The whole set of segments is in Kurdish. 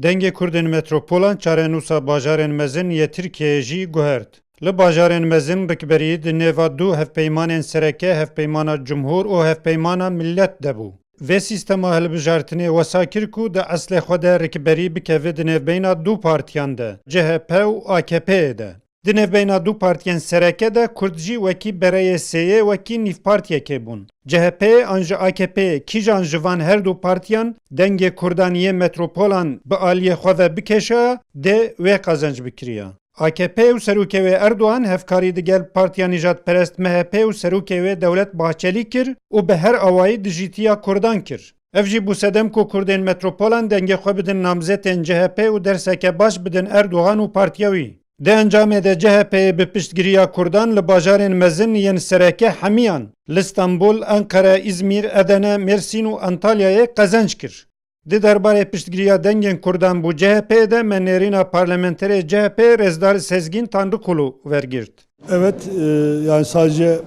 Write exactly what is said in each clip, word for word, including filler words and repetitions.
Dengê Kurdên metropolan çarenûsa bajarên mezin yê Tirkiyeyê jî guhert. Li bajarên mezin rikberî di nêva du hevpeymanên sereke, Hevpeymana Cumhur û Hevpeymana Millet de bû. Vê sîstema hilbijartinê wesa kir ku di eslê xwe de rikberî bikeve di nêvbeyna du partiyan de, C H P û A K P'yê de. Di nêvbeyna du partiyên sereke de Kurd jî wekî bereyê sêyê, wekî nîvpartiyekê bûn. C H P'yê an ji A K P'yê, kîjan ji van her du partiyan dengê Kurdan yê metropolan bi aliyê xwe ve bikêşaya, dê wê qezenc bikiriya. A K P û serokê wê Erdogan hevkarî digel partiya nîjadperest M H P û serokê wê Dewlet Bahçelî kir û bi her awayî dijîtiya Kurdan kir. Ev jî bû sedem ku Kurdên metropolan dengê xwe bidin namzetên C H P û derseke baş bidin Erdogan û partiya wî. Di encamê de C H P'yê bi piştgiriya Kurdan li bajarên mezin yên sereke hemiyan, li Stenbul, Enqere, Îzmîr, Edene, Mêrsîn û Antalyayê qezenc kir. Di derbarê piştgiriya dengên Kurdan bo C H P'yê de me nêrîna parlamenterê C H P'yê Rêzdar Sezgîn Tanrıkulu wergirt. Evet, e, yani sadece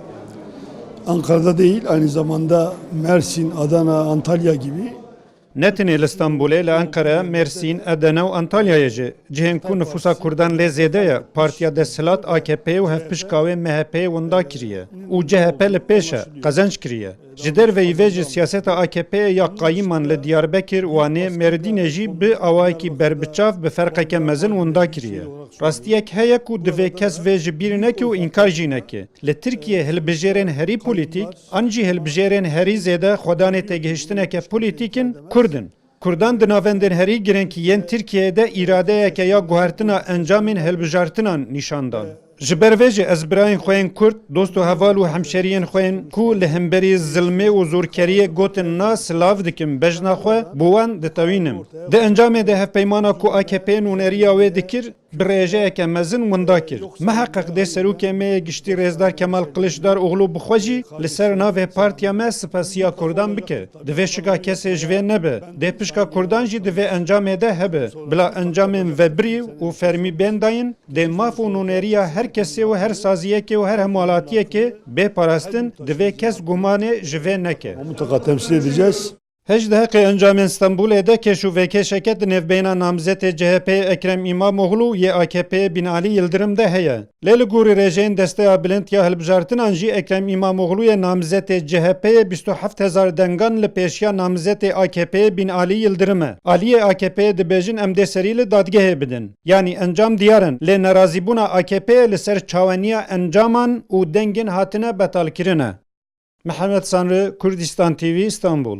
Ankara'da değil, aynı zamanda Mersin, Adana, Antalya gibi. Ne tenê li Stenbolê, li Enqere, Mêrsîn, Edene û Antalyayê jî, cihên ku nifûsa Kurdan lê zêde ye, partiya desthilat A K P û hevpişka wê M H P'yê winda kiriye û C H P li pêş e, qezenc kiriye. Ji derveyî vê jî siyaseta A K P'yê ya qayîman li Diyarbekir, Wanê, Mêrdînê jî bi awayekî berbiçav bi ferqeke mezin winda kiriye. Rastiyek heye ku divê kes vê ji bîr neke û înkar jî neke. Li Tirkiyê hilbijêrên herî polîtîk, an jî hilbijêrên herî zêde xwedanê têgihiştineke polîtîk in, Kurd in. Kurdan di navendên herî girîng yên Tirkiyeyê de îradeyeke ya guhertina encamên hilbijartinan nîşan dan. Ji ber vê jî ez birayên xwe yên Kurd, dost û heval û hemşeriyên xwe yên ku li hemberî zilmê û zorkeriyê gotin na silav dikim bejna xwe bo wan ditewînim. Di encamê de hevpeymana ku A K P nûneriya wê dikir, bi rêjeyeke mezin winda kir. Miheqeq dê serokê me yê giştî Rêzdar Kemal Kiliçdaroglu bi xwe jî li ser navê partiya me sipasiya Kurdan bike. Divê şika kesê ji vê nebe. Dê pişka Kurdan jî di vê encamê de hebe. Bila encamên vebirî û fermî bên dayîn, dê maf û nûneriya her kesê û her saziyekê û her hemwelatiyekê bê parastin, divê kes gumanê ji vê neke. Mutlaka temsil edeceğiz. Hej di heqê encamên Stenbolê de kêş û vêkêşeke di nêvbeyna namzetê C H P'yê Ekrem Îmamoglu yê A K P'yê Binalî Yildirim de heye. Lê li gorî rêjeyên Desteya Bilind ya Hilbijartinan jî Ekrem Îmamoglu yê namzetê C H P'yê bîst û heft hezar dengan li pêşiya namzetê A K P'yê Binalî Yildirim e. Aliyê A K P'yê dibêjin em dê serî li dadgehê bidin. Yanî encam diyar in, lê nerazîbûna A K P'yê li ser çaweniya encaman û dengên hatine betalkirin e. Mihemed Sanri, Kurdistan T V, Stenbol.